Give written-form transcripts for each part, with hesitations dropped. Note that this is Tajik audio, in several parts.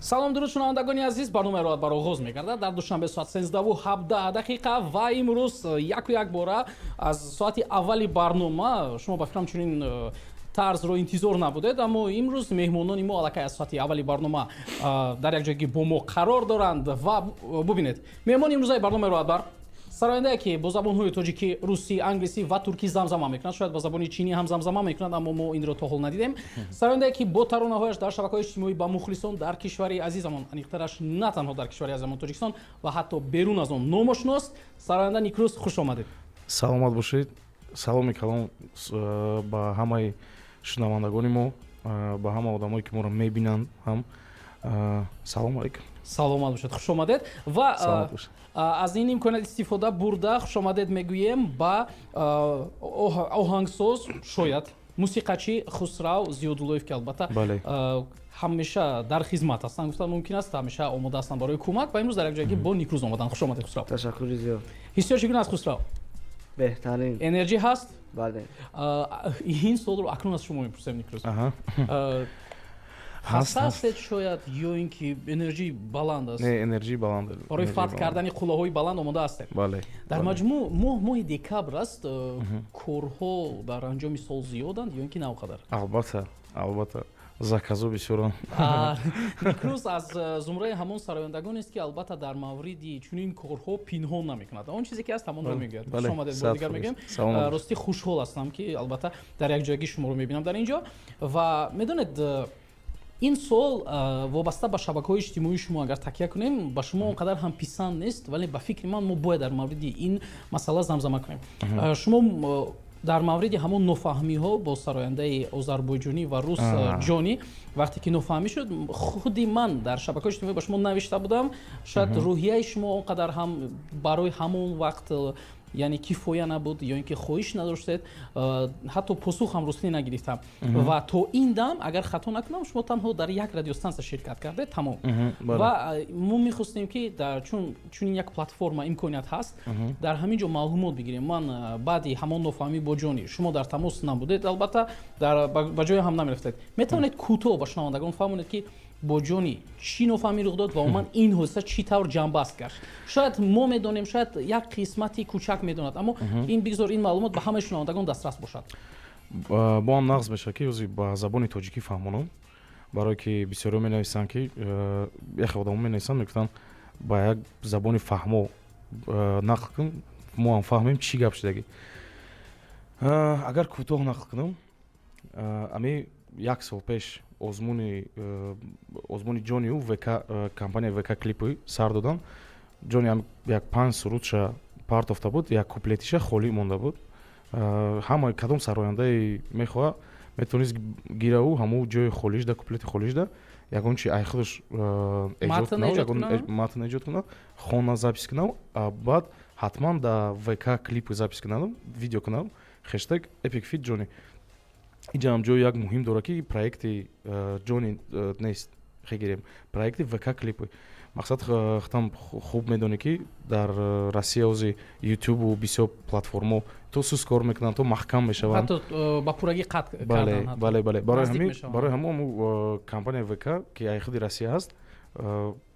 Салом, дуруд, шунавандагони азиз. Барномаи «Роҳатбар» оғоз мегардад дар Душанбе, соат 13:17. Ва имрӯз яку як бора аз соати аввали барнома, шумо ба фикрам чунин тарзро интизор набудед, аммо имрӯз меҳмонони мо аллакай аз соати аввали барнома дар як ҷойгӣ бо мо қарор доранд. Ва бубинед, меҳмони имрӯзаи барномаи «Роҳатбар» сарояндае, ки бо забонҳои тоҷикӣ, русӣ, англисӣ ва туркӣ замзама мекунад, шояд ба забони чинӣ ҳам замзама мекунад, аммо мо инро то ҳол надидем. Сарояндае, ки бо таронаҳояш дар шабакаҳои иҷтимоӣ ба мухлисон дар кишвари азизамон, аниқтараш на танҳо дар кишвари азизамон Тоҷикистон ва ҳатто берун аз он номошност. Сароянда Никрӯз, хуш омадед. Саломат бошед. Саломи калом ба ҳамаи шунавандагони мо, ба ҳама одамое, ки моро мебинанд ҳам. Салому алайкум. Саломат бошед, хуш омадед. Ва аз ин имконият истифода бурда, хушомадед мегӯем ба оҳангсоз, шояд мусиқачӣ Хусрав Зиёдуллоев, ки албатта ҳамеша дар хизмат ҳастанд, гуфтан мумкин аст, ҳамеша омода ҳастанд барои кӯмак. Ва имрӯз дар як ҷойгӣ бо Никрӯз омаданд. Хуш омадед, Хусрав. Ташаккури зиёд. Ҳиссиёт чӣ гуна аст, Хусрав? Беҳтарин. Энерҷӣ ҳаст? Бале. Ин суолро акнун аз шумо мепурсем, Никрӯз. Хаста ҳастед шояд ё ин ки энерҷӣ баланд аст? Не, энерҷӣ баланд. Барои фатҳ кардани қуллаҳои баланд омода ҳастед? Бале. Дар маҷмӯъ моҳ моҳи декабр аст, корҳо дар анҷоми сол зиёданд ё ин ки на он қадар? Албатта, албатта, заказо бисёранд. Никрӯз аз зумраи ҳамон сарояндагонест, ки албатта дар мавриди чунин корҳо пинҳон намекунад, он чизе ки аст, ҳамонро мегӯяд. Хуш омадед, бо дигар мегӯем. Ростӣ, хушҳол ҳастам, ки албатта дар як ҷойгӣ шуморо мебинам дар ин ҷо. Ва медонед, ин суол вобаста ба шабакаҳои иҷтимоии шумо агар такя кунем, ба шумо он қадар ҳам писанд нест, вале ба фикри ман мо бояд дар мавриди ин масъала замзама кунем. Шумо дар мавриди ҳамон нофаҳмиҳо бо сарояндаи озарбойҷонӣ ва рус Ҷонӣ, вақте ки нофаҳмӣ шуд, худи ман дар шабакаҳои иҷтимоӣ ба шумо навишта будам, шояд рӯҳияи шумо он қадар ҳам барои ҳамон вақт, яъне, кифоя набуд ё ин ки хоҳиш надоштед, ҳатто посух ҳам русӣ нагирифтам. Ва то ин дам, агар хато накунам, шумо танҳо дар як радиостансия ширкат кардед, тамом. Ва мо мехостем, ки чун чунин як платформа имконият ҳаст, дар ҳамин ҷо маълумот бигирем. Ман баъди ҳамон нофаҳмӣ бо Ҷони шумо дар тамос набудед, албатта ба ҷое ҳам намерафтед. Метавонед кӯтоҳ ба шунавандагон фаҳмонед, ки бо Ҷони чӣ нофаҳмӣ рух дод ва умуман ин ҳодиса чӣ тавр ҷамъбаст гашт? Шояд мо медонем, шояд як қисмати кӯчак медонад, аммо ин бигзор ин маълумот ба ҳамаи шунавандагон дастрас бошад. Бо ҳам нағз мешавад, ки ӯзи ба забони тоҷикӣ фаҳмонам, барое ки бисёриҳо менависанд, ки яхе одамо менависанд, мегуфтанд, ба як забони фаҳмо нақл кун, мо ҳам фаҳмем, чӣ гап шудагӣ. Агар кӯтоҳ нақл кунам, ами як сол пеш озмуни Ҷониу ВК, компания ВК Клипи сар додан. Ҷони як панҷ сурудша партофта буд, як куплетиша холӣ монда буд. Ҳама кадом сарояндае мехоҳа, метавонист гираву ҳамун ҷои холишда, куплети холишда, ягон чи ай худаш эҷод кунав, ягон матн эҷод кунав, хона запись кунав, баъд ҳатман да ВК Клипи запись кунав, видео кунав, #EpicFeatJoni. Иҷаам ҷои як муҳим дорад, ки проекти Ҷони нест, хегирем, проекти ВК Клипи. Мақсад, худам хуб медонӣ, ки дар Россия ози Ютубу бисёр платформо то сус кор мекунанд, то маҳкам мешаванд. Ҳатто ба пуррагӣ қатъ. Бале, барои ҳамон компания ВК, ки ай худи Россия ҳаст,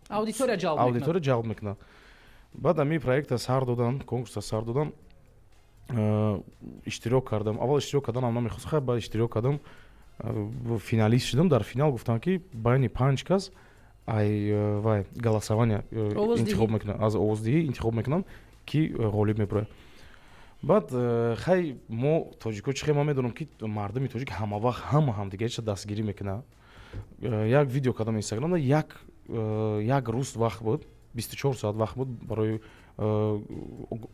аудитория ҷалб. Аудитория ҷалб мекунад. Баъд ами проекта сар додан, конкурса сар додан, иштирок кардам. Аввал иштирок карданам намехост, хай, баъд иштирок кардам, финалист шудам. Дар финал гуфтам, ки байни панҷ кас ай вай голосование интихоб мекунам, аз овоздиҳӣ интихоб мекунам, ки ғолиб мебарояд. Баъд хай, мо тоҷико чӣ хел, ман медонам, ки мардуми тоҷик ҳамавақт ҳама ҳамдигариша дастгирӣ мекунад. Як видео кардам Инстаграмда, як рӯз вақт буд, 24 соат вақт буд барои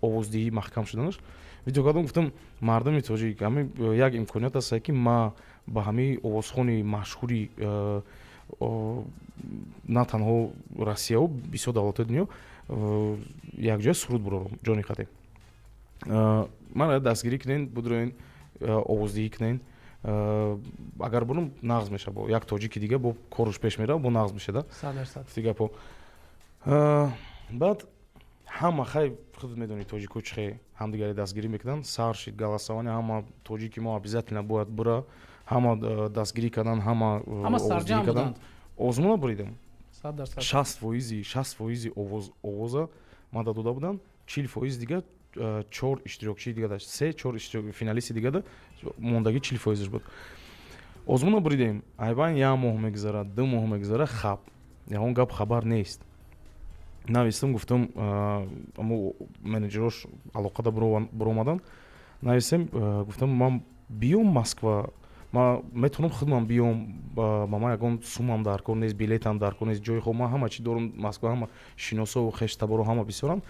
овоздиҳӣ маҳкам шуданаш. Видео кардам, гуфтам: «Мардуми тоҷик, ҳами як имконият аст, ки ма ба ҳамаи овозхони машҳури на танҳо Россияву бисёр давлатҳои дунё якҷоя суруд бурорам. Ҷони қадим ман дастгирӣ кунен, будроен, овоздиҳӣ кунен. Агар бурам, нағз мешавад, бо як тоҷики дига бо коруш пеш мерава, бо нағз мешада». Гапо. Баъд ҳама, хай, худат медонӣ, тоҷико чӣ хел ҳамдигаре дастгирӣ мекунанд. Сар шид голосование, ҳама тоҷики мо обязательно бояд бура, ҳама дастгирӣ кардан, ҳама овоздиҳӣ кардан. Озмуна буридем. 60%, 60% овоза мада дода буданд, 40% дига чор иштирокчии дига дашт, се чор финалисти дига да мондагӣ 40%аш буд. Озмуна буридем, айбан як моҳ мегузарад, 2 моҳ мегузарад, хаб, ягон гап хабар нест. Навистам, гуфтам, амо менеҷерош алоқада буромаданд. Навистем, гуфтам, ман биём Москва, ман метавонам худман биём, ба ман ягон сумам дар кор нест, билетам дар кор нест, ҷои хоб ман ҳама чи дорам, Москва ҳама шиносову хештаборо ҳама бисёрам,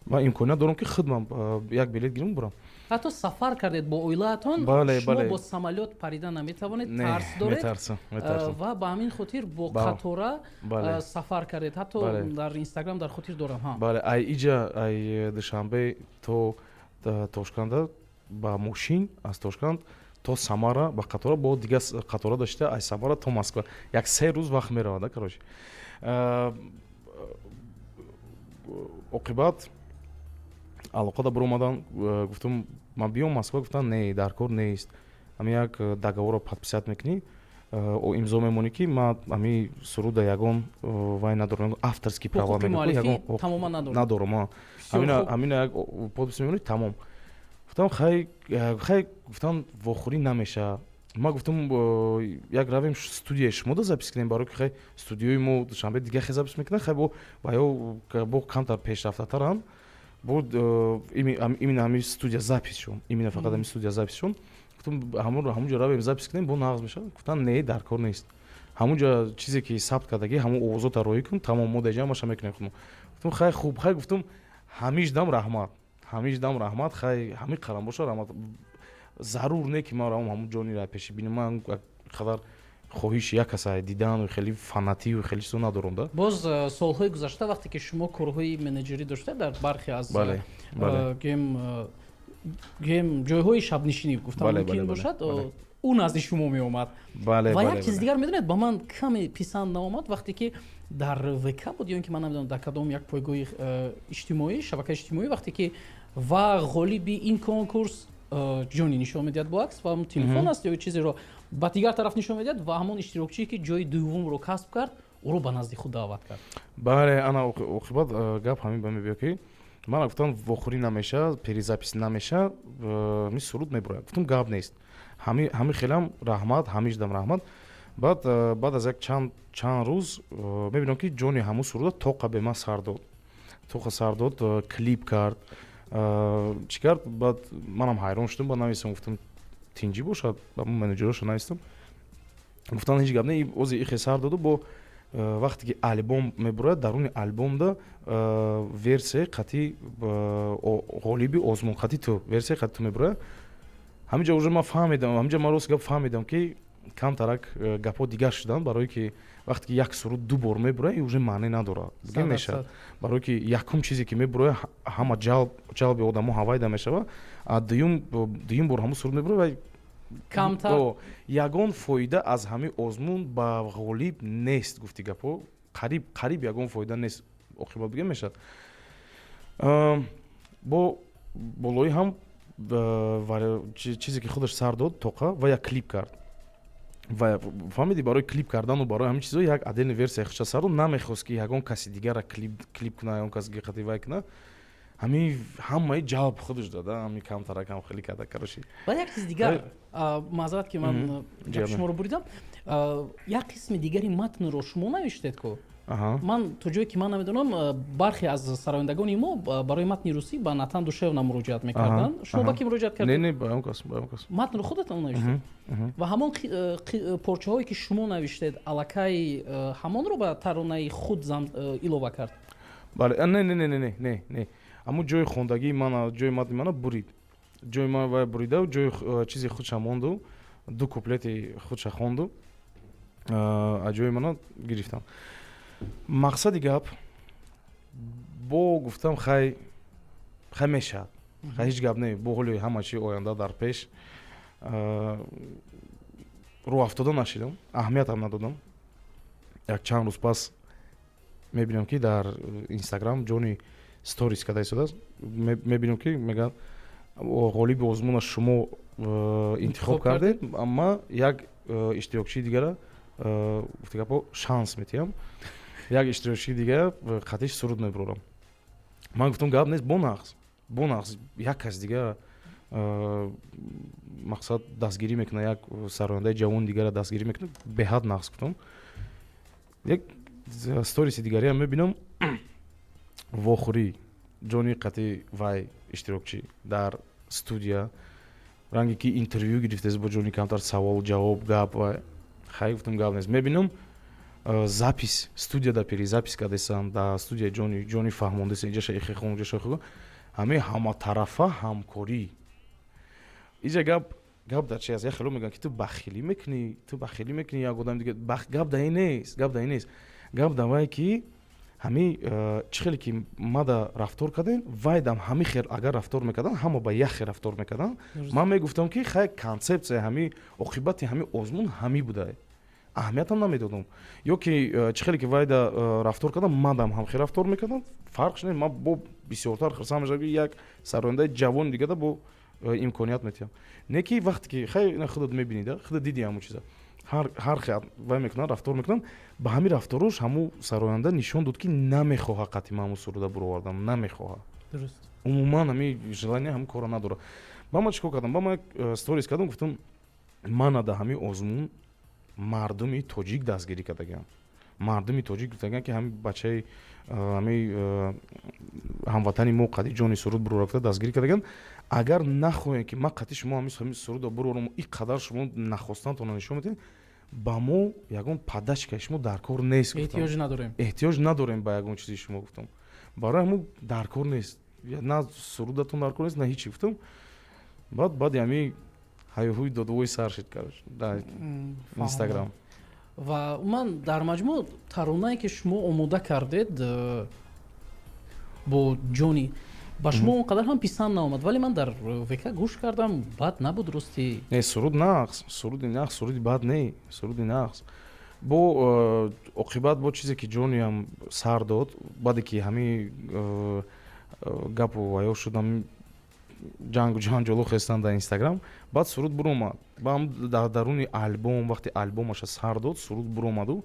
ман имконият дорам, ки худман як билет гирам, бурам. Ҳатто сафар кардед бо оилаатон. Шумо бо самолёт парида наметавонед, тарс доред ва ба ҳамин хотир бо қатора сафар кардед. Ҳатто дар Инстаграм дар хотир дорам. Бале, ай иҷа, ай Душанбе то Тошканда ба мошин, аз Тошканд то Самара ба қатора, бо дига қатора дошта ай Самара то Москва як 3 рӯз вақт меравад. Короче, оқибат алоқада буромадан, гуфтам, ман биём Москва, гуфтам, не, дар кор нест, ҳами як договорро подписать мекунӣ, имзо мемонӣ, ки ман ҳами суруда ягон вай надорам, авторский права надорам, ҳамина як подпись мемонӣ, тамом. Гуфтам, хай, хай. Гуфтам, вохӯрӣ намеша. Ман гуфтам, як равем студияи шумо да запись кунем, барои ки хай, студиои мо Душанбе дига хе запись мекунад, хай, бо ва ё бо камтар пешрафтатаранд. Бо именно ҳами студия запись шун, именно фақат ҳами студия запись шун. Гуфтам, ҳамунҷо равем, запись кунем, бо нағз мешавад. Гуфтам, не, дар кор нест, ҳамунҷо чизе ки сабт кардагӣ, ҳамун овозота роҳӣ кун, тамом, мо даҷа ҳамаша мекунем худмо. Гуфтам, хай, хуб, хай. Гуфтам, ҳамиш дам раҳмат, ҳамиш дам раҳмат, хай, ҳами қарам боша, раҳмат. Зарур не, ки ман равам ҳамун ҷонира пеши бинам, ман қадар хоҳиши як каса дидану хеле фанатию хеле чизо надорам да. Боз солҳои гузашта, вақте ки шумо корҳои менеҷерӣ доштед дар бархе аз гӯем ҷойҳои шабнишинӣ, гуфтам мумкин бошад, ӯ назди шумо меомад. Ва як чиз дигар, медонед, ба ман каме писанд наомад, вақте ки дар ВК буд ё ин ки ман намедонам дар кадом як пойгоҳи иҷтимоӣ, шабакаи иҷтимоӣ, вақте ки ва ғолиби ин конкурс Ҷони нишон медиҳад бо акс ва телефон аст ё чизеро ба дигар тараф нишон медиҳад ва ҳамон иштирокчие, ки ҷои дуввумро касб кард, ӯро ба назди худ даъват кард. Бале, ана оқибат гап ҳамин ба мебиёд, ки ман гуфтам, вохӯрӣ намеша, перезапись намеша, ми суруд мебурояд. Гуфтам, гап нест, ҳами хелам раҳмат, ҳамишдам раҳмат. Баъд аз як чанд рӯз мебинам, ки Ҷони ҳамун суруда тоқа бе ман сар дод, тоқа сар дод, клип кард, чӣ кард. Баъд манам ҳайрон шудам. Баъд нависам, гуфтам, тинҷӣ бошад, менеҷероша навистам, гуфтан, ҳеҷ гап не, ози ихе сар доду, бо вақте ки альбом мебурояд, даруни альбомда версияи қатъи ғолиби озмун, қатъи ту, версияи қатъи ту мебурояд. Ҳаминҷа уже ман фаҳмидам, ҳаминҷа ман рост гап фаҳмидам, ки камтарак гапҳо дигар шуданд, барое ки вақте ки як суруд ду бор мебурояд, ин уже маъне надорад, дига мешавад, барое ки якум чизе ки мебурояд, ҳама ҷалби одамо ҳавайда мешавад, а дуюм бор ҳамун суруд мебурояд ва камтар. Ягон фоида аз ҳамин озмун ба ғолиб нест, гуфти гапҳо, қариб ягон фоида нест, оқибат бигем мешавад. Бо болои ҳам чизе ки худаш сар дод тоқа ва як клип кард ва фаҳмидӣ, барои клип кардану барои ҳамин чизо як отдельный версия худша сар дод. Намехост, ки ягон каси дигара клип куна, ягон каси қати вай куна, ҳамин ҳамаи ҷалб худаш дада, ҳамин камтаракам хеле карда, короче. Ва як чиз дигар, маъзарат, ки ман гапи шуморо буридам, як қисми дигари матнро шумо навиштед ку. Ман то ҷое ки ман намедонам, бархе аз сарояндагони мо барои матни русӣ ба Натан Душевна муроҷиат мекарданд. Шумо ба ки муроҷиат кардед? Не, не, ба он кас, ба он кас. Матнро худатон навиштед ва ҳамон порчаҳое, ки шумо навиштед, аллакай ҳамонро ба таронаи худ илова кард? Бале, не, не, не, не, не, не, ҳамун ҷои хондагии мана, ҷои матни мана бурид, ҷои ман вай бурида, ҷои чизи худша монду, ду куплети худша хонду, аз ҷои мана гирифтам. Мақсади гап, бо гуфтам, хай, хай, мешавад, хай, ҳеҷ гап не, бо ҳоли ҳама чи оянда дар пеш. Рӯ афтода нашидам, аҳамиятам надодам. Як чанд рӯз пас мебинам, ки дар Инстаграм Ҷони сторис карда истодааст. Мебинам, ки мегӯяд, ғолиби озмуна шумо интихоб кардед, амма як иштирокчии дигара, гуфти гапо, шанс метиҳам. Як иштирокчии дига қатиш суруд мебурорам. Ман гуфтам, гап нест, бо нағз, бо нағз, як кас дига мақсад дастгирӣ мекунад, як сарояндаи ҷавони дигара дастгирӣ мекунад, беҳад нағз, гуфтам. Як сториси дигариам мебинам, вохӯрӣ Ҷони қати вай иштирокчӣ дар студия, ранге ки интервю гирифтааст бо Ҷони, камтар савол ҷавоб гап вай. Хай, гуфтам, гап нест. Мебинам, запись студия да перезапись кардесам дар студияи Ҷони. Ҷони фаҳмондеса, инҷаша ихе хон, инҷаша ихе. Ҳамаи ҳаматарафа ҳамкорӣ. Иҷа гап дар чи аст? Як хело мегӯянд, ки ту бахилӣ мекунӣ, ту бахилӣ мекунӣ, як одами дига. Гап дар ин нест, гап дар ин нест. Гап дар вае ки ҳами чӣ хеле ки мада рафтор кардем, вайдам ҳами хел агар рафтор мекардан, ҳама ба як хел рафтор мекардан. Ман мегуфтам, ки хай, консепсия ҳами оқибати ҳами озмун ҳами буда, аҳамиятам намедодам. Ё ки чӣ хеле ки вайда рафтор кардам, мадам ҳам хел рафтор мекардам, фарқш не. Ман бо бисёртар хурсанд мешавам, ки як сарояндаи ҷавони дигада бо имконият метиҳам. Не ки вақте ки хай худат мебинӣ да, худат дидӣ, ҳамун чиза ҳар хел вай мекунанд, рафтор мекунанд. Ба ҳамин рафторош ҳамун сароянда нишон дод, ки намехоҳа қатъи ман ҳамун суруда буровардан, намехоҳа. Умуман ҳами желание ҳамин корро надорад. Ба ман чӣ кор кардам? Ба ман як сторис кардам, гуфтам, мана да ҳамин озмун мардуми тоҷик дастгирӣ кардагиам. Мардуми тоҷик гуфтагиам, ки ҳамин бачаи ҳами ҳамватани мо қади Ҷони суруд буроварда дастгирӣ кардагиам. Агар нахоҳем, ки ман қати шумо ҳамин сурудро бурорам, ин қадар шумо нахостантонро нишон медиҳед, ба мо ягон подачкаи шумо дар кор нест. Эҳтиёҷ надорем. Эҳтиёҷ надорем ба ягон чизи шумо, гуфтам. Барои ҳамун дар кор нест, на сурудатон дар кор нест, на ҳичи, гуфтам. Баъди ҳамин ҳайҳӯи додувои сар шид дар Инстаграм. Ва умуман, дар маҷмӯъ, таронае ки шумо омода кардед бо Ҷони, ба шумо он қадар ҳам писанд наомад, вале ман дар ВК гӯш кардам, бад набуд, рости. Не, суруд нағз, суруди нағз, суруди бад не, суруди нағз. Бо оқибат бо чизе ки Ҷониам сар дод, баъде ки ҳамин гапу ваё шуд, ҳамин ҷангу ҷанҷоло хестанд дар Инстаграм, баъд суруд буромад. Дар даруни альбом, вақте альбомаша сар дод, суруд буромаду.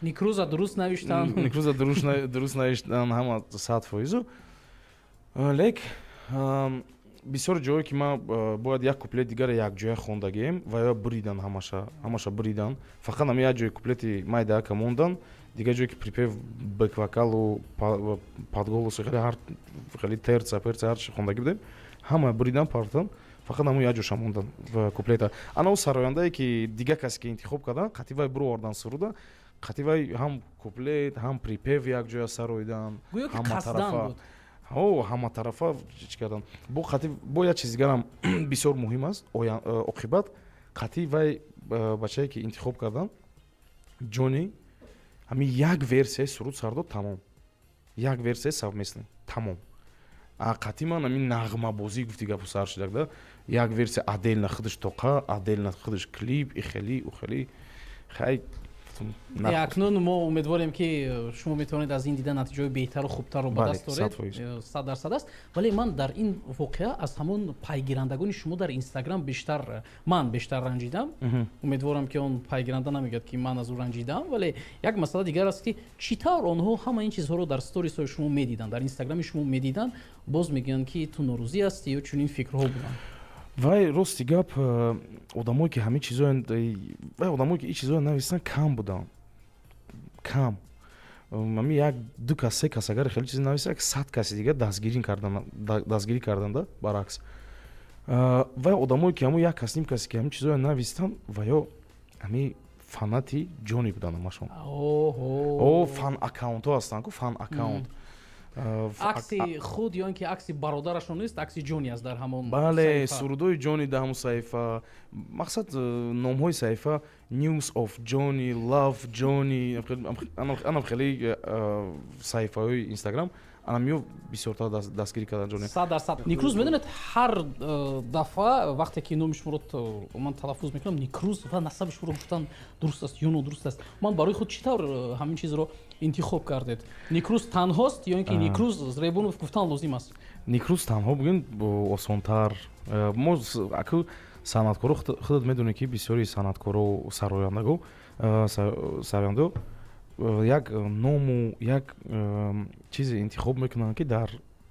Никрӯза дуруст навиштанд. Никрӯза дуруст навиштанд, ҳама 100%-у. Лек бисёр ҷое ки ман бояд як куплет дигара якҷоя хондагием ва ё буридан, ҳамаша, ҳамаша буридан. Фақат ҳами як ҷои куплети майдаака мондан, дигар ҷое ки припев, бэк-вокалу, подголос, хеле ҳар хеле терца перца ҳарчи хондагӣ будем, ҳама буридан, партан, фақат ҳамун як ҷоша мондан куплета. Ана ӯ сарояндае ки дига касе ки интихоб кардан, қатъи вай буровардан суруда, қатъи вай ҳам куплет, ҳам припев якҷоя сароидан. Гӯё ки қасдан буд. О, ҳаматарафа чӣ кардан. Бо қатъи бо як чиз дигарам бисёр муҳим аст. Оқибат қатъи вай бачае ки интихоб кардан, Ҷони, ҳамин як версияи суруд сар дод, тамом. Як версияи совместный, тамом. Қатъи ман ҳамин нағмабозӣ, гуфти гапу, сар шудак да, як версия отдельно худаш тоқа, отдельно худаш клип, ихели ухели, хай. Акнун мо умедворем, ки шумо метавонед аз ин дида натиҷаҳои беҳтару хубтарро ба даст оред, 100% аст. Вале ман дар ин воқеа аз ҳамон пайгирандагони шумо дар Инстаграм бештар, ман бештар ранҷидам. Умедворам, ки он пайгиранда намегӯяд, ки ман аз ӯ ранҷидам. Вале як масъала дигар аст, ки чӣ тавр онҳо ҳама ин чизҳоро дар сторисҳои шумо медиданд, дар Инстаграми шумо медиданд, боз мегӯянд, ки ту норӯзӣ ҳастӣ ё чунин фикрҳо буданд? Вай, рости гап, одамое ки ҳамин чизо, вай одамое ки ин чизоро нависанд, кам буданд, кам. Ҳамин як ду кас, се кас агар хеле чизе нависа, як 100 каси дигар дастгирӣ карданда. Баръакс, вай одамое ки ҳамун як кас, ним касе ки ҳамин чизоро навистанд, ва ё ҳамин фанати Ҷони буданд ҳамашон. О, фан аккаунтҳо ҳастанд ку, фан аккаунт. Акси худ ё ин ки акси бародарашон нест, акси Ҷони аст дар ҳамон. Бале, сурудҳои Ҷони дар ҳамон саҳифа. Мақсад, номҳои саҳифа News of Johnny, Love Johnny, анам хеле саҳифаҳои Инстаграм, анамиё бисёртар дастгирӣ кардан Ҷони. 100%. Никрӯз, медонед, ҳар дафъа вақте ки номи шуморо ман талаффуз мекунам, Никрӯз, ва насаби шуморо гуфтан дуруст аст ё нодуруст аст? Ман барои худ чӣ тавр ҳамин чизро интихоб кардед? Никрӯз танҳост ё ин ки Никрӯз Зребунов гуфтан лозим аст? Никрӯз танҳо бигӯем осонтар. Мо аку санъаткоро, худат медонӣ, ки бисёри санъаткоро, сарояндаго, сарояндао. Як ному, як чизе интихоб мекунанд, ки дар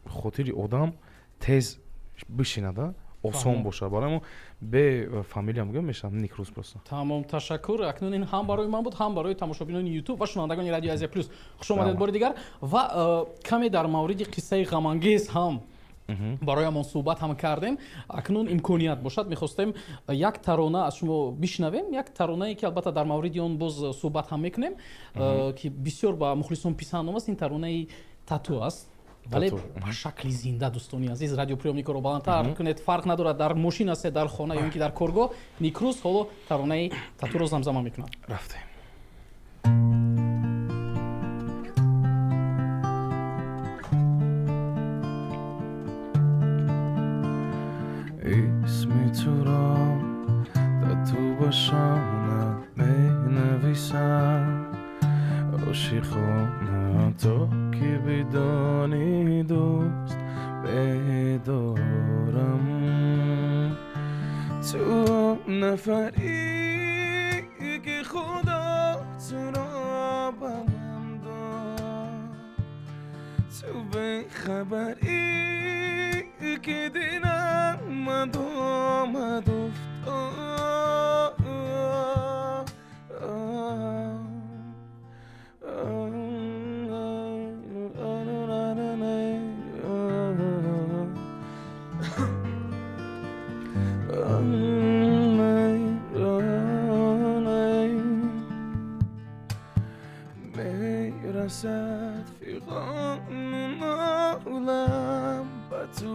хотири одам тез бишинада, осон бошад. Барои мо бе фамилия мегӯям, мешавад Никрӯз просто. Тамом, ташаккур. Акнун ин ҳам барои ман буд, ҳам барои тамошобинони Ютуб ва шунавандагони Радиои Азия Плюс. Хуш омадед бори дигар. Ва каме дар мавриди қиссаи ғамангез ҳам бароямон суҳбат ҳам кардем. Акнун имконият бошад, мехостем як тарона аз шумо бишнавем, як таронае, ки албатта дар мавриди он боз суҳбат ҳам мекунем, ки бисёр ба мухлисон писанд омаст. Ин таронаи «Тату» аст, вале ба шакли зинда. Дӯстони азиз, радиоприёмникро баландтар кунед, фарқ надорад, дар мошин ҳастед, дар хона ё ин ки дар коргоҳ. Никрӯз ҳоло таронаи «Татуро» замзама мекунад. Рафтем. Исми туро тату ба шона менависам ошиқона, то ки бидонӣ, дӯст медорам. Ту нафаре, ки Худо туро ба ман дод, ту бехабарӣ, ки дилам омад уфтод. Мерасад фиғону нолам ба ту,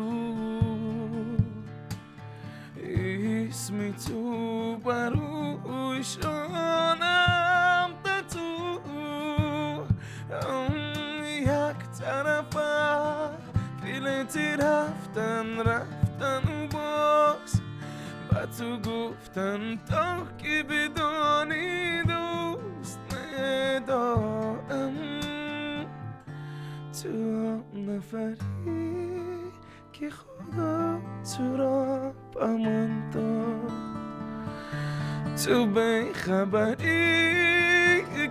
исми ту бар рӯи шонам тату. Як тарафа билети рафтан, рафтану боз ба ту гуфтан, то ки бидонӣ, дӯст медорам. Ту нафаре, ки Худо туро ба ман дод, ту бехабарӣ,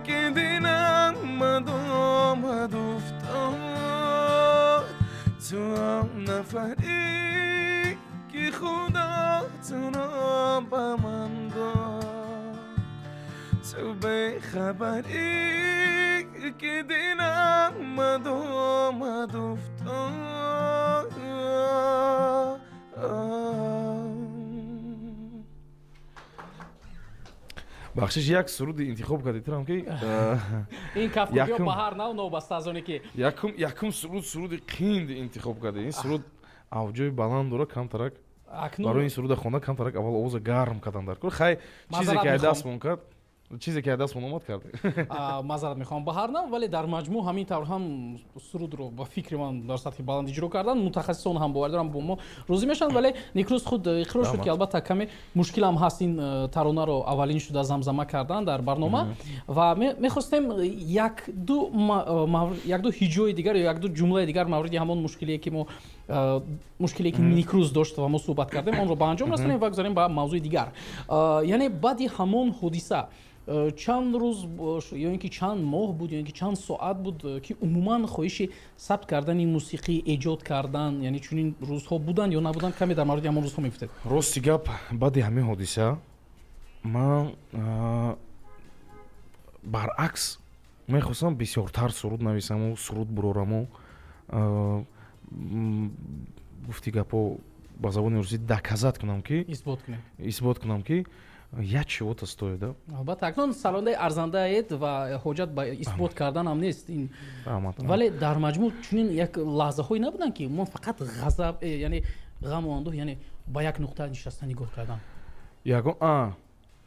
ки дилам омад уфтод. Ту нафаре, ки Худо туро ба ман дод, ту бехабарӣ, ки дилам омад уфтод. Бахшиш, як суруди интихоб кардӣ турам, ки Ин кафкӯбиё ба ҳар нав, новобаста аз оне ки Якум суруд, суруди қинд интихоб кардӣ. Ин суруд авҷои баланд дора камтарак. Барои ин суруда хонда камтарак аввал овоза гарм кардан дар кор. Хай, чизе ки ай дастмон кард, чизе ки ай дастмон омад, кардем. Маъзарат мехоҳам ба ҳар нав, вале дар маҷмӯъ ҳамин тавр ҳам сурудро, ба фикри ман, дар сатҳи баланд иҷро кардан. Мутахассисон ҳам, бовар дорам, бо мо розӣ мешаванд. Вале Никрӯз худ иқрор шуд, ки албатта каме мушкилам ҳаст ин таронаро аввалин шуда замзама кардан дар барнома. Ва мехостем якду ҳиҷои дигар ё якду ҷумлаи дигар мавриди ҳамон мушкилие, ки мо мушкиле, ки Никрӯз дошт ва мо суҳбат кардем, онро ба анҷом расонем ва гузарем ба мавзӯи дигар. Яъне баъди ҳамон ҳодиса чанд рӯз ё ин ки чанд моҳ буд, ё ин ки чанд соат буд, ки умуман хоҳиши сабт кардани мусиқӣ, эҷод кардан, яъне чунин рӯзҳо буданд ё набуданд? Каме дар мавриди ҳамон рӯзҳо мегуфтед. Рости гап, баъди ҳамин ҳодиса ман баръакс мехостам бисёртар суруд нависаму суруд бурораму, гуфти гапҳо, ба забони русӣ доказать кунам, ки Исбот кунем. Исбот кунам, ки я чего-то стою, да. Албатта, акнун сарондаи арзандаед ва ҳоҷат ба исбот кардан ҳам нест ин. Вале дар маҷмӯъ чунин як лаҳзаҳое набуданд, ки мо фақат ғазаб, яъне ғаму андӯҳ, яъне ба як нуқта нишаста нигоҳ кардан? Ягон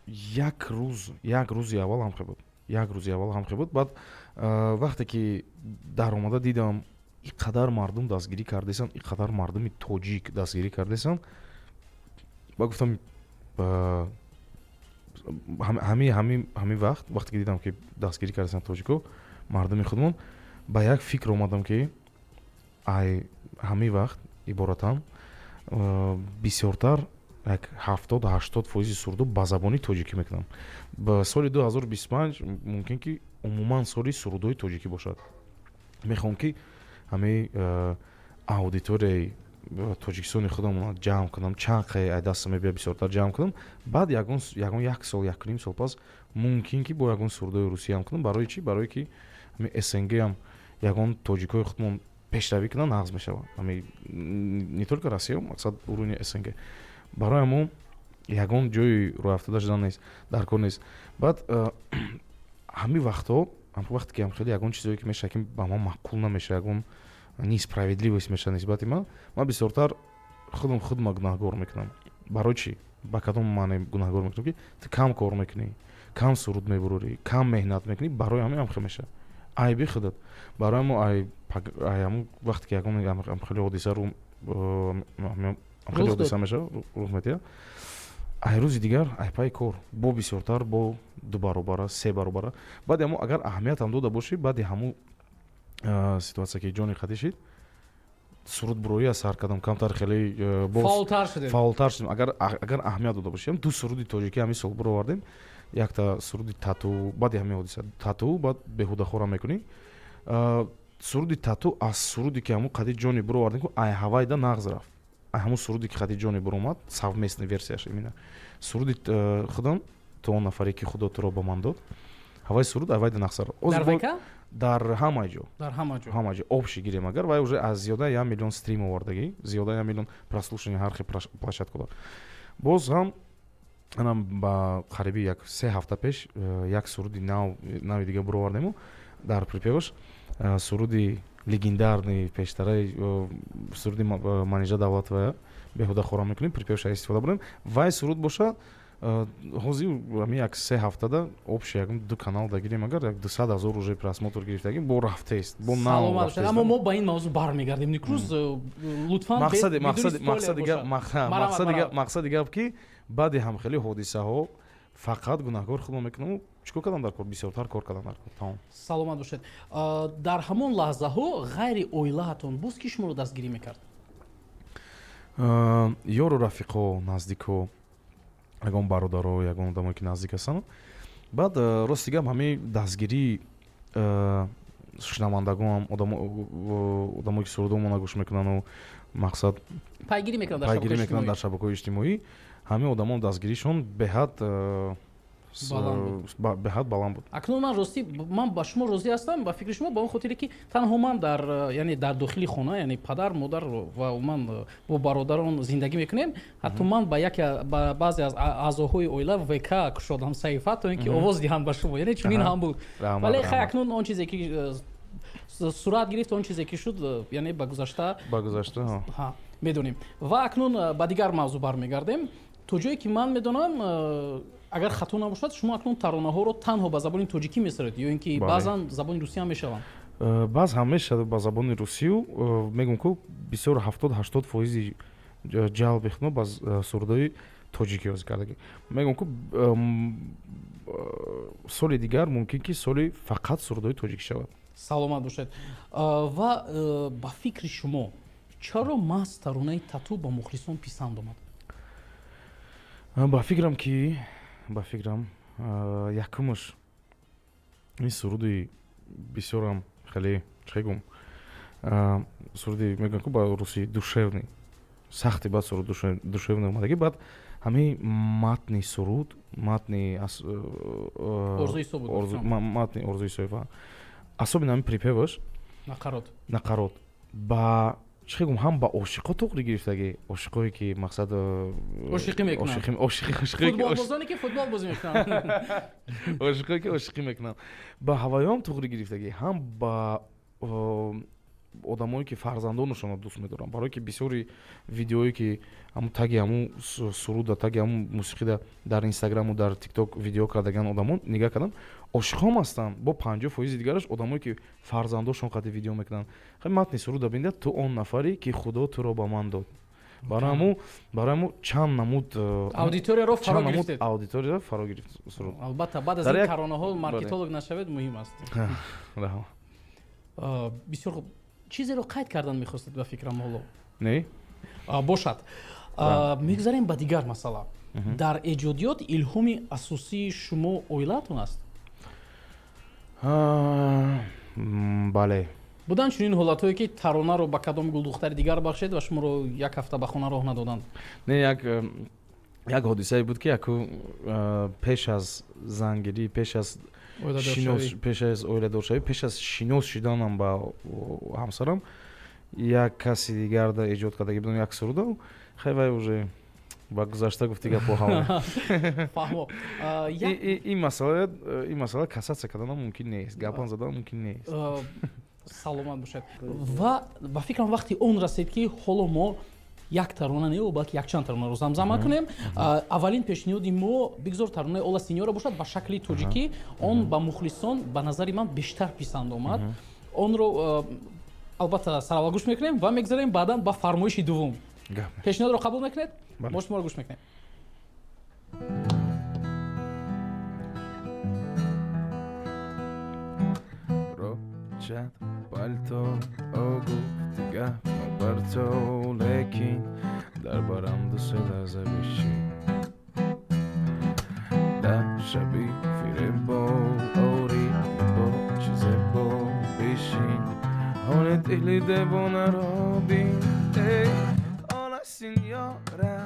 як рӯз, як рӯзи аввал ҳам хел буд, як рӯзи аввал ҳам хел буд. Баъд вақте ки даромада дидам, ин қадар мардум дастгирӣ кардесанд, ин қадар мардуми тоҷик дастгирӣ кардесанд, ба гуфтам, ҳами вақт, вақте ки дидам, ки дастгирӣ кардесанд тоҷико, мардуми худмон, ба як фикр омадам, ки ай ҳамин вақт иборатан бисёртар, як 70-80% сурудо ба забони тоҷикӣ мекунам. Ба соли 2025 мумкин ки Умуман соли сурудҳои тоҷикӣ бошад. Мехоҳам, ки ҳамаи аудиторияи Тоҷикистони худамона ҷамъ кунам, чанд қай ай дастам мебия, бисёртар ҷамъ кунам. Баъд ягон як сол, 1,5 сол пас мумкин, ки бо ягон сурудҳои русиям кунам. Барои чӣ? Барое ки ҳами СНГам ягон тоҷикҳои худмон пешравӣ кунанд, нағз мешавад. Ҳами не только Россия, мақсад уровни СНГ. Барои ҳамо ягон ҷои рӯяфтода шудан нест, дар кор нест. Баъд ҳамин вақтҳо, вақте ки хеле ягон чизое ки мешавад, ки ба ман маъқул намешавад, ягон несправедливость мешавад нисбати ман, ман бисёртар худам худма гунаҳгор мекунам. Барои чӣ? Ба кадом маъне гунаҳгор мекунам? Ки ту кам кор мекунӣ, кам суруд мебурорӣ, кам меҳнат мекунӣ, барои ҳамин ҳам хел мешавад, айби худат. Барои ҳамо ай ҳамон вақте ки ягон хеле ҳодиса рӯ хеле ҳодиса мешавад, рух метиҳад, ай рӯзи дигар ай пайи кор бо бисёртар, бо ду баробара, се баробара. Баъди ҳамо агар аҳамиятам дода бошӣ, баъди ҳамун ситуация, ки ҷони қатӣ шид, сурудбурорӣ аз сар кардам камтар, хеле фаъолтар шудем. Агар аҳамият дода бошем, ду суруди тоҷикӣ ҳамин сол буровардем. Якта суруди «Тату», баъди ҳамин ҳодиса «Тату», баъд «Беҳудахора мекунӣ». Суруди «Тату» аз суруде ки ҳамун қади ҷони буровардем, ку ай ҳавайда нағз рафт. Ай ҳамун суруде ки қади ҷони буромад, совместный версияш, именно суруди худам «Ту он нафаре, ки Худо туро ба ман дод», ҳавай суруд авайда нағз рафт. Дар ҳама ҷо. Дар ҳама ҷо. Ҳама ҷо. Общий гирем агар, вай уже аз зиёда 1 миллион стрим овардагӣ, зиёда 1 миллион прослушивание ҳар хел площадкада. Боз ҳам анам ба қариби як се ҳафта пеш як суруди нав, нави дига буровардему, дар припеваш суруди легендарный пештараи суруди Манижа Давлатова «Беҳуда хора мекунем», припевша истифода бурем. Вай суруд боша, ҳозир ҳами як се ҳафтада общий ягон ду канал дагирем агар, як 200 000 уже просмотр гирифтагим, бо рафтест, бо. Нав. Аммо мо ба ин мавзӯъ бармегардем, Никрӯз, лутфан. Мақсади гап, ки баъди ҳамхели ҳодисаҳо фақат гунаҳкор худро мекунам. Чӣ кор кардам дар кор? Бисёртар кор кардам дар кор, тамом. Саломат бошед. Дар ҳамон лаҳзаҳо ғайри оилаатон боз ки шуморо дастгирӣ мекард? Ёру рафиқо, наздико, ягон бародаро, ягон одамое, ки наздик ҳастанд. Баъд рости гап, ҳамаи дастгирии шунавандагонам, одамое, ки сурудомона гӯш мекунану мақсад пайгирӣ мекунанд. Пайгирӣ мекунанд дар шабакаҳои иҷтимоӣ, ҳамаи одамон дастгиришон беҳад баланд буд. Акнун ман ростӣ ман ба шумо розӣ ҳастам, ба фикри шумо, ба он хотире ки танҳо ман дар, яъне дар дохили хона, яъне падар, модар ва умуман бо бародарон зиндагӣ мекунем. Ҳатто ман ба яке, ба баъзе аз аъзоҳои оила ВК кушодам саҳифа, то ин ки овоз диҳанд ба шумо, яъне чунин ҳам буд. Вале хай, акнун он чизе ки сурат гирифт, он чизе ки шуд, яъне ба гузашта. Ба гузашта. Медонем. Ва акнун ба дигар мавзӯъ бармегардем. То ҷое ки ман медонам, агар хато набошад, шумо акнун таронаҳоро танҳо ба забони тоҷикӣ месароед ё ин ки баъзан забони русӣ ҳам мешаванд? Баъз ҳам мешавад ба забони русию. Мегӯм ку, бисёр 70-80 фоизи ҷалби худмо ба сурудҳои тоҷикӣ ҳозир кардагӣ. Мегӯм ку, соли дигар мумкин, ки соли фақат сурудҳои тоҷикӣ шавад. Саломат бошед. Ва ба фикри шумо, чаро маҳз таронаи «Тату» ба мухлисон писанд омад? Ба фикрам, якумаш, ин суруди бисёрам хеле, чӣ гум, суруди, мегӯям ку ба русӣ, душевный, сахти баъд суруд душевный омадагӣ. Баъд ҳамин матни суруд, матни матни Орзуи Соева, особенно ҳамин припеваш. Нақарот. Нақарот ба, чӣ гум, ҳам ба ошиқо туғри гирифтагӣ, ошиқое ки мақсад ошиқӣ мекунанд, футболбозоне ки футбол бозӣ мекунанд. Ошиқое ки ошиқӣ мекунанд, ба ҳавоён туғри гирифтагӣ, ҳам ба одамое, ки фарзандонашонро дӯст медоранд, барое ки бисёри видеое, ки ҳамун таги ҳамун суруда, таги ҳамун мусиқида дар Инстаграму дар Тикток видео кардаган одамон, нигаҳ кардам, ошиқҳом ҳастанд. Бо 50 фоизи дигараш одамое, ки фарзандошон қати видео мекунанд. Хай, матни суруда бинда: «Ту он нафаре, ки Худо туро ба ман дод». Барои ҳаму чанд намуд аудиторияро фаро гирифтед. Аудиторияро фаро гирифт суруд. Албатта, баъд аз ин таронаҳо маркетолог нашавед, муҳим аст. Бисёр хуб. Чизеро қайд кардан мехостед, ба фикрам, ҳоло? Не. Бошад, мегузарем ба дигар масъала. Дар эҷодиёт илҳоми асосии шумо оилаатон аст? Бале. Буданд чунин ҳолатҳое, ки таронаро ба кадом гулдухтари дигар бахшед ва шуморо як ҳафта ба хона роҳ надоданд? Не, як ҳодисае буд, ки яку пеш аз зангирӣ, пеш аз оиладоршавӣ, пеш аз шинос шиданам ба ҳамсарам, як каси дигар да эҷод кардаги будам як сурудо. Хай, вай уже ба гузашта гуфти гапо ҳама. Фаҳмо. Ин масъала касаться карданам мумкин нест, гапан задан мумкин нест. Саломат бошед. Ва ба фикрам, вақти он расид, ки ҳоло мо як тарона не, балки якчанд таронаро замзама кунем. Аввалин пешниҳоди мо бигзор таронаи «Ола синьора» бошад ба шакли тоҷикӣ. Он ба мухлисон, ба назари ман, бештар писанд омад. Онро албатта сараввал гӯш мекунем ва мегзарем баъдан ба фармоиши дуввум. Пешниҳодро қабул мекунед? Мо шуморо гӯш мекунем. Рочат пальто, о гуфти гап барто, лекин дар барам 2-се лаҳза бишин. Дар шаби фиребо ори бо чизебо бишин, ҳоли дили девонаро бин. Ола синьора,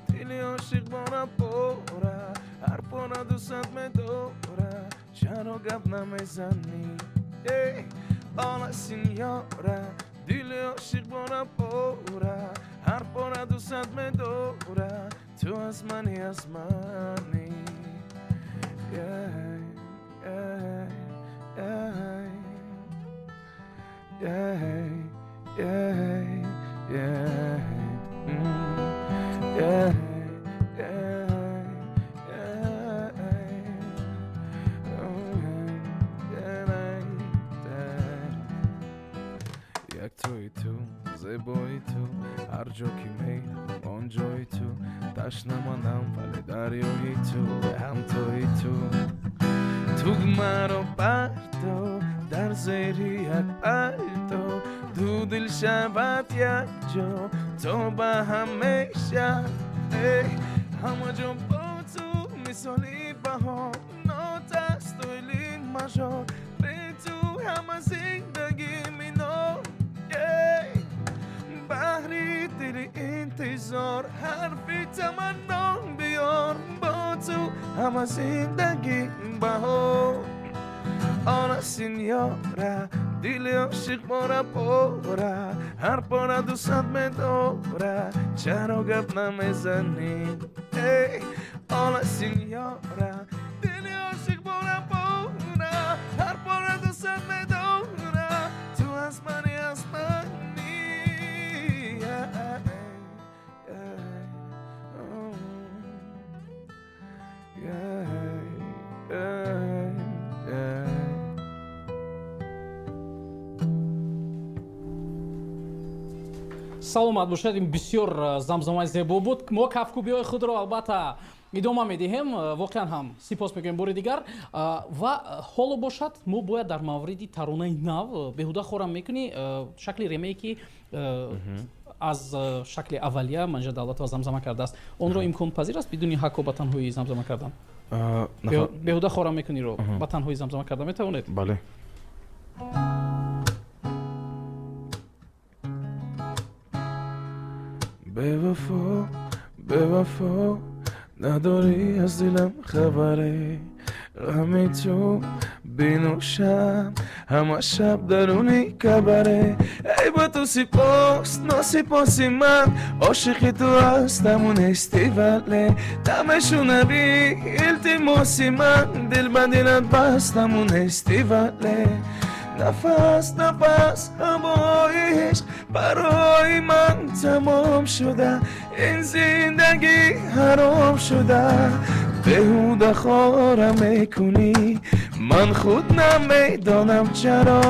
дили ошиқ бора пора, ҳар пора дусад медора, чаро гап намезанӣ? Ола синьора, дили ошиқ бора пора, ҳар пора дусад медора, ту аз мани, аз мани. Yeah, yeah, yeah, yeah, yeah, yeah, yeah, yeah, yeah, oh, yeah, yeah. Яктои ту, зебои ту, ҳар ҷо ки мерам, он ҷои ту. Ташна манам, вале дарёи ту ҳамтои ту. Тугмаро парто дар зери як палто, ду дил шавад якҷо то ба ҳамеша. Ҳама ҷо бо ту мисоли баҳор, нотастоили мажор, бе ту ҳама зиндагӣ мино. Баҳри дили интизор ҳарфи таманно биёр, бо ту ҳама зиндагӣ баҳор. Ола синьора, дили ошиқ бора пора, ҳар пора дусад медора, чаро гап намезанӣ? Ола синьора, дили ошиқ бора пора, ҳар пора дусад медора, ту аз мани, аз мани. Yeah, yeah, oh, yeah, yeah, yeah. Саломат бошед, ин бисёр замзамаи зебо буд. Мо кафкӯбиҳои худро албатта идома медиҳем. Воқеан ҳам сипос мегӯем бори дигар. Ва ҳоло бошад, мо бояд дар мавриди таронаи нав «Беҳуда хорам мекунӣ», шакли ремейки аз шакли аввалия Манижа Давлатова замзама кардааст. Онро имконпазир аст бидуни ҳакко ба танҳоӣ замзама кардан? «Беҳуда хорам мекуниро» ба танҳоӣ замзама карда метавонед? Бале. Бевафо, бевафо, надорӣ аз дилам хабаре. Ғами ту бинӯшам ҳама шаб даруни кабаре. Эй, ба ту сипос, носипоси ман, ошиқи ту ҳастаму нестӣ, вале намешунавӣ илтимоси ман. Дил ба дилат бастаму нестӣ, вале нафас нафас ҳавои ишқ барои ман тамом шуда, ин зиндагӣ ҳаром шуда. Беҳуда хора мекунӣ, ман худ намедонам чаро,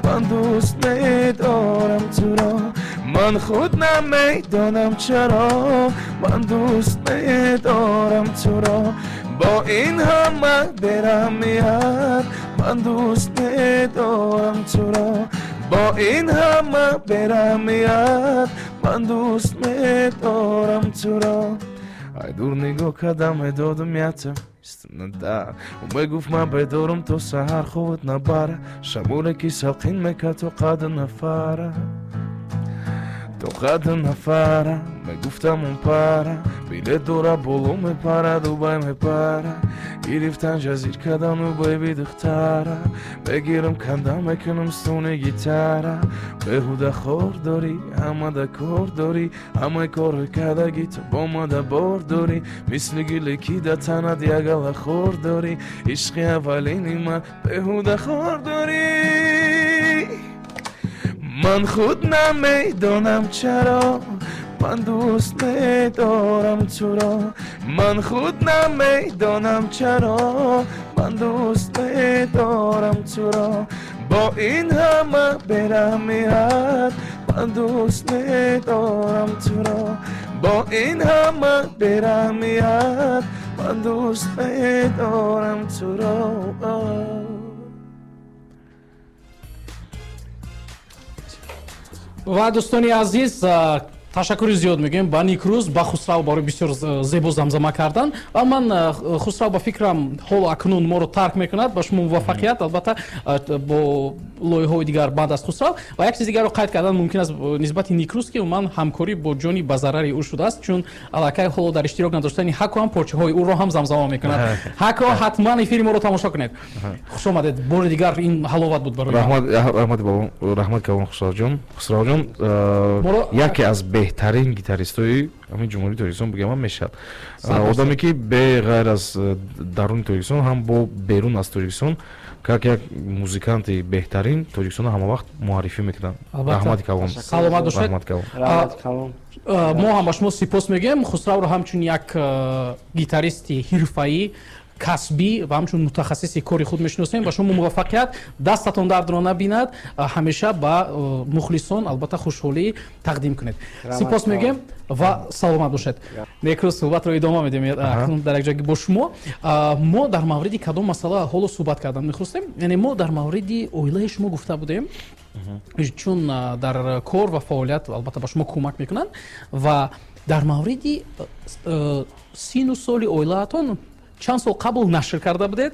ман дӯст медорам туро. Ман худ намедонам чаро, ман дӯст медорам туро. Бо ин ҳама бераҳмият ман дӯст медорам туро. Бо ин ҳама бераҳмият ман дӯст медорам туро. Ай. Дур нигоҳ кардам, медодам ятам да. Мегуфт, ман бедорам то саҳар, хобат набара. Шамоле ки салқин мекард то қаду нафара, то қаду нафара. Мегуфтам, он пара билет дора, боло мепара, Дубай мепара. Гирифтан ҷазир кардану беби духтара, мегирам, канда мекунам стони гитара. Беҳуда хор дорӣ, ҳамада кор дорӣ, ҳамаи корҳои кардаги ту бо мада бор дорӣ. Мисли гуле ки да танат ягала хор дорӣ, ишқи аввалини ман, беҳуда хор дорӣ. Ман худ намедонам, чаро ман дӯст медорам туро. Ман худ намедонам, чаро ман дӯст медорам туро. Бо ин ҳама бераҳмият ман дӯст медорам туро. Бо ин ҳама бераҳмият ман дӯст медорам туро. Ва, дӯстони азиз, ташаккури зиёд мегӯем ба Никрӯз, ба Хусрав барои бисёр зебо замзама кардан. Ва ман, Хусрав, ба фикрам, ҳоло акнун моро тарк мекунад. Ба шумо муваффақият, албатта, бо лоиҳаҳои дигар баъд аз Хусрав. Ва як чиз дигарро қайд кардан мумкин аст нисбати Никрӯз, ки умуман ҳамкорӣ бо ҷони ба зарари ӯ шудааст, чун аллакай ҳоло дар иштирок надоштани ҳако ҳам порчаҳои ӯро ҳам замзама мекунад. Ҳако, ҳатман эфири моро тамошо кунед. Хуш омадед бори дигар, ин ҳаловат буд барои. Раҳмат, раҳмат калон, Хусравҷон. Хусравҷон яке аз беҳтарин гитаристои ҳамин Ҷумҳурии Тоҷикистон бигӯям мешавад. Одаме ки беғайр аз даруни Тоҷикистон, ҳам бо берун аз Тоҷикистон как як музиканти беҳтарин Тоҷикистонро ҳама вақт муаррифӣ мекунад. Раҳмати калон. Саломат бошед. Мо ҳам ба шумо сипос мегӯем. Хусравро ҳамчун як гитаристи ҳирфаӣ, касбӣ ва ҳамчун мутахассиси кори худ мешиносем. Ба шумо муваффақият, дастатон дардро набинад, ҳамеша ба мухлисон, албатта, хушҳолӣ тақдим кунед. Сипос мегӯем ва саломат бошед. Некрӯз, суҳбатро идома медиҳем акнун дар якҷоягӣ бо шумо. Мо дар мавриди кадом масъала ҳоло суҳбат кардан мехостем? Яъне мо дар мавриди оилаи шумо гуфта будем, чун дар кор ва фаъолият, албатта, ба шумо кӯмак мекунанд. Ва дар мавриди сину соли оилаатон чанд сол қабл нашр карда будед.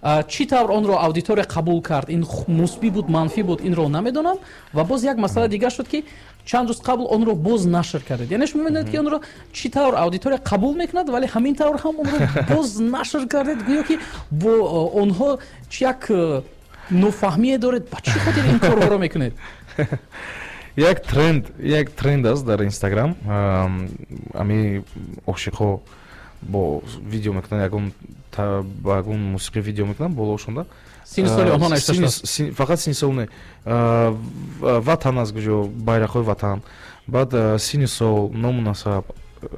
Чӣ тавр онро аудитория қабул кард, ин мусбӣ буд, манфӣ буд, инро намедонам. Ва боз як масъала дигар шуд, ки чанд рӯз қабл онро боз нашр кардед. Яъне шумо медонед, ки онро чӣ тавр аудитория қабул мекунад, вале ҳамин тавр ҳам онро боз нашр кардед, гӯё ки бо онҳо чи як нофаҳмие доред. Ба чӣ хотир ин корҳоро мекунед? Як тренд аст дар Инстаграм. Ами ошиқҳо бо видео мекунанд, ягон ба ягон мусиқӣ видео мекунанд, болоашонда сини соли онҳо навишта шудааст. Фақат сини сол не, ватан аз куҷо, байрақҳои ватан, баъд сини сол, ному насаб,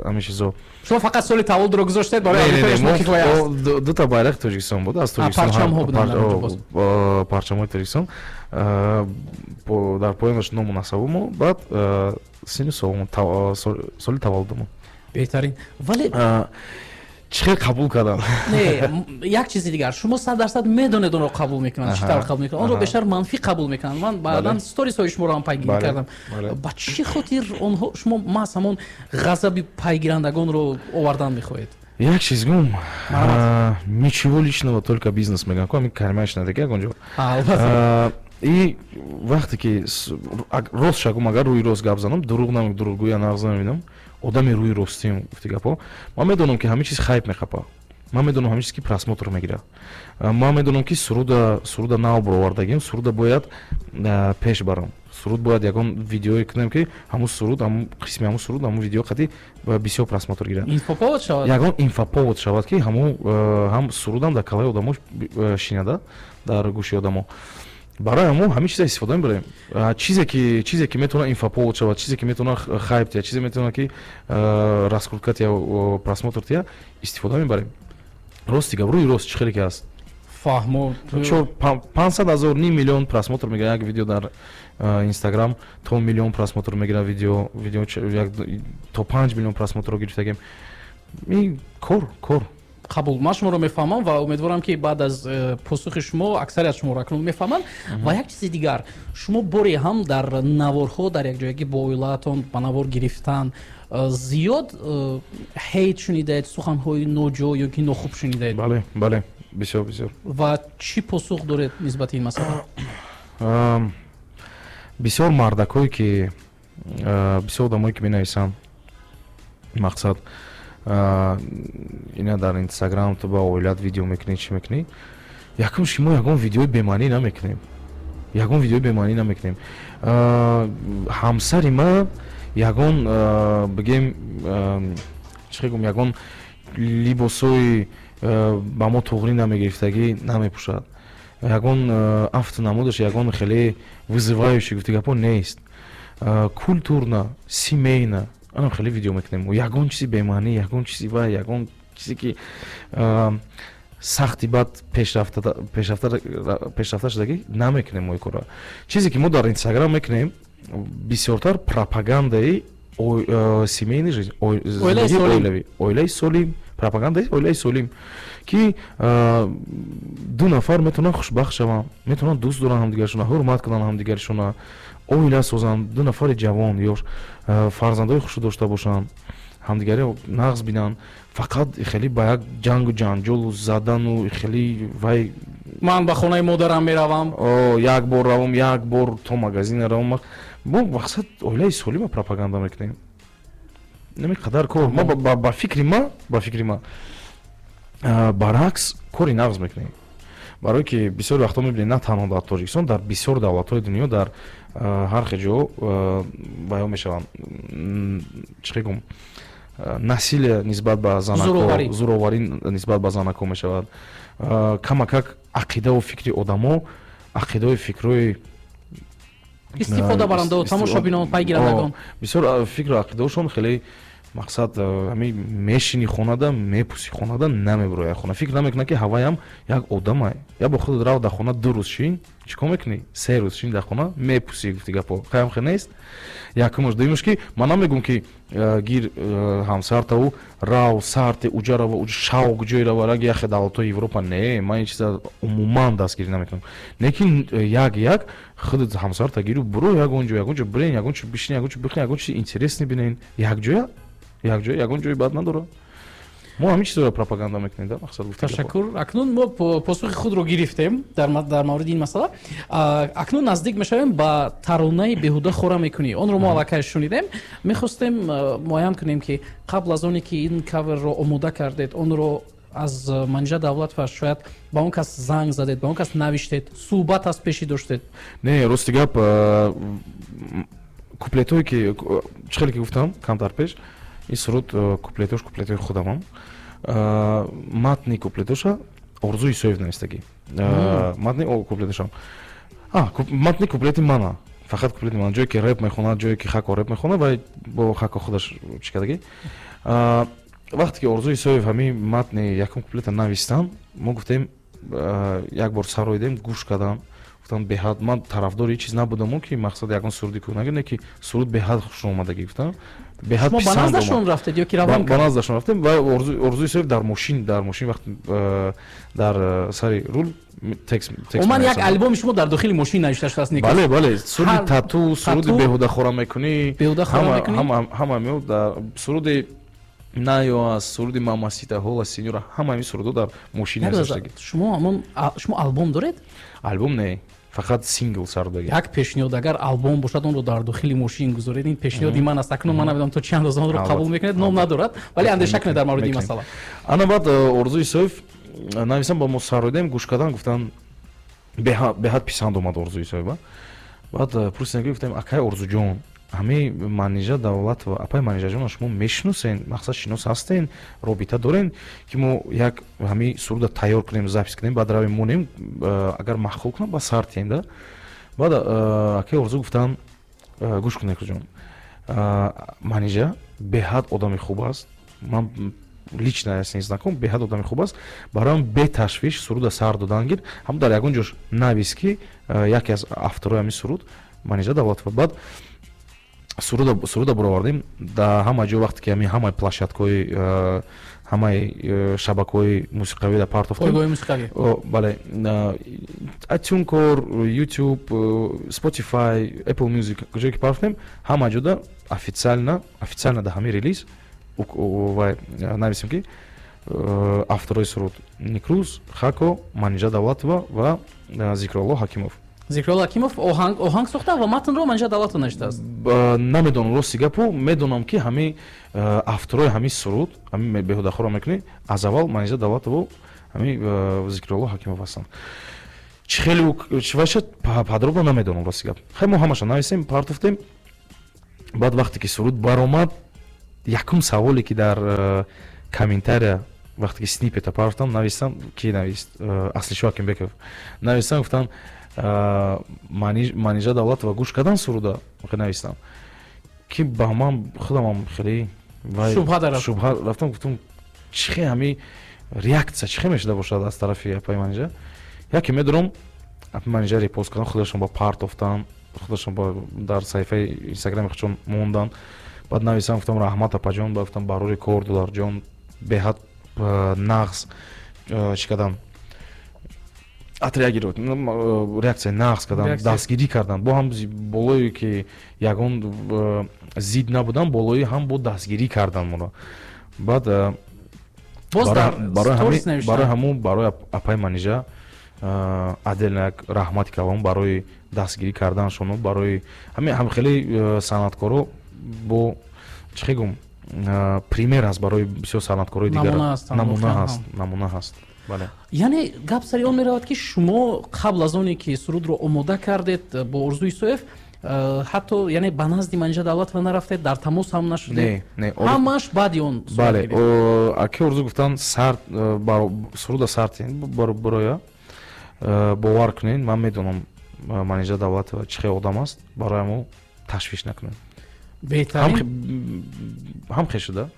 ҳамин чизо. Шумо фақат соли таваллудро гузоштед, барои аудитория шумо кифоя аст. Дута байрақи Тоҷикистон буд, аз Тоҷикистон. Парчамҳо буданд дар онҷо боз. Парчамҳои Тоҷикистон, дар поёнаш ному насабумо, баъд сини солмо, соли таваллудумо. Беҳтарин, вале Чӣ хел қабул кардам? Не, як чизи дигар: шумо 100% медонед, онро қабул мекунанд, чӣ тавр қабул мекунанд. Онро бештар манфӣ қабул мекунанд. Ман баъдан сторисҳои шуморо ҳам пайгирӣ кардам. Ба чӣ хотир онҳо, шумо маҳз ҳамон ғазаби пайгирандагонро овардан мехоҳед? Як чиз гум, ничего личного, только бизнес мегӯям ку, ҳамин калимааш надега ягон ҷо. И вақте ки рост шагум, агар рӯи рост гап занам, дурӯғ намегӯ, дурӯғгӯя нағз намебинам, одами рӯи ростием. Гуфти гапҳо, ман медонам, ки ҳамин чиз хайп мехапа, ман медонам, ҳамин чиз ки просмотр мегирад, ман медонам, ки суруда нав баровардагим, суруда бояд пеш барам, суруд бояд ягон видеое кунем, ки ҳамун суруд, ҳамун қисми ҳамун суруд, ҳамун видео қати бисёр просмотр гирад. Инфоповод шавад. Ягон инфоповод шавад, ки ҳамун ҳам сурудам дар калаи одамо шинада, дар гӯши одамо. Барои ҳамон ҳамин чиза истифода мебарем. Чизе ки метавонад инфоповод шавад, чизе ки метавонад хайп тия, чизе метавонад ки раскрутка тия, просмотр тия, истифода мебарем. Рости гап, рӯи рост, чӣ хеле ки ҳаст. Фаҳмо. 500 000, ним миллион просмотр мегирад як видео дар Инстаграм, то миллион просмотр мегирад видео, то 5 миллион просмотрро гирифтагем. Ин кор. Қабул, ман шуморо мефаҳмам ва умедворам, ки баъд аз посухи шумо аксарият шуморо акнун мефаҳманд. Ва як чизи дигар: шумо боре ҳам дар наворҳо дар якҷоягӣ бо оилаатон ба навор гирифтан. Зиёд хейт шунидаед, суханҳои ноҷо ё ки нохуб шунидаед? Бале, бале, бисёр, бисёр. Ва чӣ посух доред нисбати ин масъала? Бисёр мардакое ки, бисёр одамое ки менависанд, мақсад, ина дар Инстаграм ту ба оилат видео мекунӣ, чӣ мекунӣ. Якум, шумо ягон видеои бемаънӣ намекунем, ягон видеои бемаънӣ намекунем. Ҳамсари ма ягон, бигем, чӣ гум, ягон либосҳои ба мо туғрӣ намегирифтагӣ намепӯшад, ягон афту намудаш ягон хеле вызывающий, гуфти гапо, нест. Культурно, семейно анам хеле видео мекунем. Ягон чизи бемаънӣ, ягон чизи вай, ягон чизе ки сахти бад пешрафта шудагӣ намекунем мо кора. Чизе ки мо дар Инстаграм мекунем, бисёртар пропагандаи семейный жизнь, оилавӣ, оилаи солим, пропагандаи оилаи солим, ки ду нафар метавонанд хушбахт шаванд, метавонанд дӯст доранд ҳамдигаршона, ҳурмат кунанд ҳамдигаршона, оила созанд, ду нафари ҷавон, ёш, фарзандои хушро дошта бошанд, ҳамдигари нағз бинанд. Фақат хеле ба як ҷангу ҷанҷолу задану хеле вай. Ман ба хонаи модарам меравам. Як бор равам, як бор то магазин равам. Мо, мақсад, оилаи солима пропаганда мекунем. Нами қадар кор ма, ба фикри ма, баръакс, кори нағз мекунем, барое ки бисёр вақтҳо мебинед, на танҳо дар Тоҷикистон, дар бисёр давлатҳои дунё, дар ҳар хел ҷо баён мешаванд, чӣ гум, насилие нисбат ба занако, зӯроварӣ нисбат ба занако мешавад. Камакак ақидаву фикри одамо, ақидаи фикрҳои истифодабаранда, тамошобинон, пайгирандагон. Бисёр фикру ақидаҳошон хеле, мақсад, ҳами мешини хонада, мепӯси хонада, намебурояй хона, фикр намекунад, ки ҳаваям як одамай. Я бо худ рав дар хона, 2 рӯз шин, чӣ кор мекунӣ? 3 рӯз шин дар хона, мепӯсӣ, гуфти гапо, хаям хе нест. Якумаш. Дуюмаш, ки ман намегӯм, ки гир ҳамсартаву рав сарте уҷа рава, шав ҷой рава, раги яхе давлатҳои Европа. Не, ман ин чиза умуман дастгирӣ намекунам. Лекин як худат ҳамсарта гиру буро ягон ҷо, ягон ҷо бирен, ягон чо бишин, ягон чо бихӯрен, ягон чизи интересный бинен якҷоя, якҷоя, ягон ҷои бад надорад. Мо ҳамин чизро пропаганда мекунем, да, мақсад, гуфта. Ташаккур. Акнун мо посухи худро гирифтем дар мавриди ин масъала. Акнун наздик мешавем ба таронаи «Беҳуда хора мекунӣ». Онро мо аллакай шунидем. Мехостем муайян кунем, ки қабл аз оне ки ин каверро омода кардед, онро аз Манижа Давлатова шояд ба он кас занг задед, ба он кас навиштед, суҳбат аз пешӣ доштед? Не, рости гап, куплетҳое ки, чӣ хеле ки гуфтам камтар пеш, ин суруд куплетош куплетҳои худамам. Матни куплетоша Орзу Исоев навистагӣ. Матни куплетошам, матни куплети мана, фақат куплети мана, ҷое ки реп мехонад, ҷое ки Хако реп мехонад, вай бо Хако худаш чӣ кардагӣ. Вақте ки Орзу Исоев ҳамин матни якум куплета навистан, мо гуфтем, як бор сароидем, гӯш кардам, гуфтам, беҳад ман тарафдори ҳеҷ чиз набудаму, ки мақсад, ягон суруди кунага, не, ки суруд беҳад хушомадагӣ, гуфтам, беҳад. Шумо ба наздашон рафтед ё ки равон? Ба наздашон рафтем ва Орзу Исоев дар мошин, вақт дар сари рул текст. Умуман, як альбоми шумо дар дохили мошин навишта шудааст. Бале, суруди «Тату», суруди «Беҳуда хора мекунӣ», «Беҳуда хора мекунӣ», ҳама мео дар суруди наё аст, суруди «Мамасита ҳола сеньора», ҳама ҳамин сурудҳо дар мошин. Шумо ҳамон, шумо альбом доред? Альбом не, фақат сингл сардаги. Як пешниҳод: агар альбом бошад, онро дар дохили мошин гузоред. Ин пешниҳоди ман аст. Акнун ман намедонам, то чӣ андоза онро қабул мекунед, ном надорад, вале андеша кунед дар мавриди ин масъала. Ана, баъд Орзу Исоев нависам, ба мо сароидем, гӯш кардан, гуфтан, беҳад писанд омад Орзу Исоева. Баъд пурсидем, гуфтем: «Акай Орзуҷон, ҳамаи Манижа Давлатова, апай Манижаҷона, шумо мешиносен, мақсад, шинос ҳастен, робита дорен, ки мо як ҳамин суруда тайёр кунем, запись кунем, баъд равем монем, агар маъқул кунам, ба сар тиҳем да?» Баъд акай Орзу гуфтан: «Гӯш кун, Некрӯҷон, Манижа беҳад одами хуб аст, ман лично с ней знаком, беҳад одами хуб аст, бароям беташвиш суруда сар додан гир, ҳам дар ягон ҷош навис, ки яке аз авторои ҳамин суруд Манижа Давлатова». Баъд суруда буровардем дар ҳама ҷо. Вақте ки ҳамин ҳамаи площадкаҳои Ҳамаи шабакаҳои мусиқавида партофтем. Пойгоҳи мусиқавӣ. Бале, TuneCore, YouTube, Spotify, Apple Music, куҷое ки партофтем, ҳама ҷода официально дар ҳамин релиз вай нависем, ки авторҳои суруд Никруз, Хако, Манижа Давлатова ва Зикрулло Ҳакимов. Зикрулло Ҳакимов оҳанг сохта ва матнро Манижа Давлатова навиштааст. Намедонам, рости гапо, медонам, ки ҳамин авторҳои ҳамин суруд, ҳамин «Беҳудахоро мекунӣ», аз аввал Манижа Давлатову ҳамин Зикрулло Ҳакимов ҳастанд. Чӣ хеле чиваша подробно намедонам, рости гап. Хай, мо ҳамаша нависем, партофтем. Баъд вақте ки суруд баромад, якум саволе, ки дар комментария, вақте ки сниппета партофтам, навистам, ки навист, Аслишо Ҳакимбеков навистам, гуфтам, Манижа Давлатова гӯш кардан суруда, навистам, ки ба ман худамам хеле шубҳа рафтам. Гуфтам, чӣ хе ҳами реаксия чӣ хе мешуда бошад аз тарафи апаи Манижа? Яке медурам, апаи Манижа репост кардам, худашон ба партофтан, худашон ба дар саҳифаи Инстаграми худшон мондан. Баъд нависам, гуфтам, раҳмат, апаҷон. Ба гуфтам, барори кор, додарҷон, беҳад нағз чӣ кардан, отреагировать, реаксияи нағз кардан, дастгирӣ кардан. Бо ҳам болое ки ягон зид набудан, болои ҳам бо дастгирӣ кардан моро. Баъд барои ҳамун, барои апаи Манижа отдельно як раҳмати калом барои дастгирӣ карданашону барои ҳамин хеле санъаткоро. Бо чӣ хегум, пример аст барои бисёр санъаткорои дигар, намуна ҳаст, намуна ҳаст, бале. Яъне гап сари он меравад, ки шумо қабл аз оне ки сурудро омода кардед бо Орзу Исоев, ҳатто яъне ба назди Манижа Давлатова нарафтед, дар тамос ҳам нашудед? Не. Ҳамаш баъди он? Бале, аки Орзу гуфтан, суруда сартен бароя, бовар кунед, ман медонам, Манижа Давлатова чӣ хел одам аст, барои мо ташвиш накунед. Беҳтарин. Ҳам хел шуда,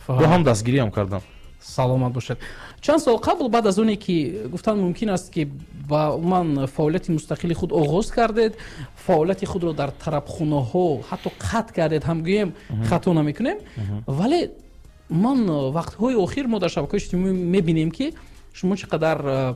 бо ҳам дастгириам кардам. Саломат бошед. Чанд сол қабл, баъд аз оне ки гуфтан мумкин аст, ки ба умуман фаъолияти мустақили худ оғоз кардед, фаъолияти худро дар тарабхонаҳо ҳатто қатъ кардед ҳам гӯем, хато намекунем, вале ман вақтҳои охир мо дар шабакаҳои иҷтимоӣ мебинем, ки шумо чӣ қадар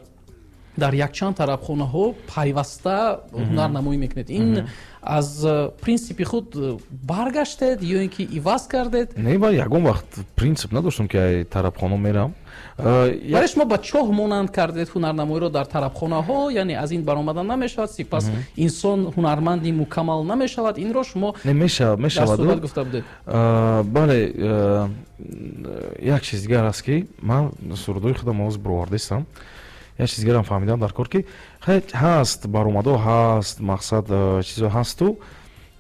дар якчанд тарабхонаҳо пайваста ҳунарнамоӣ мекунед. Ин аз принсипи худ баргаштед ё ин ки иваз кардед? Не, ба ягон вақт принсип надоштам, ки ай тарабхона мерам. Вале шумо ба чоҳ монанд кардед ҳунарнамоиро дар тарабхонаҳо, яъне аз ин баромадан намешавад, сипас инсон ҳунарманди мукаммал намешавад. Инро шумо Не, мешавад, мешавад. Суҳбат гуфта будед. Бале, як чиз дигар аст, ки ман сурудҳои худам овоз бировардаистам. Як чиз дигарам фаҳмидам дар кор, ки ҳаст баромадо, ҳаст мақсад, чизо ҳасту,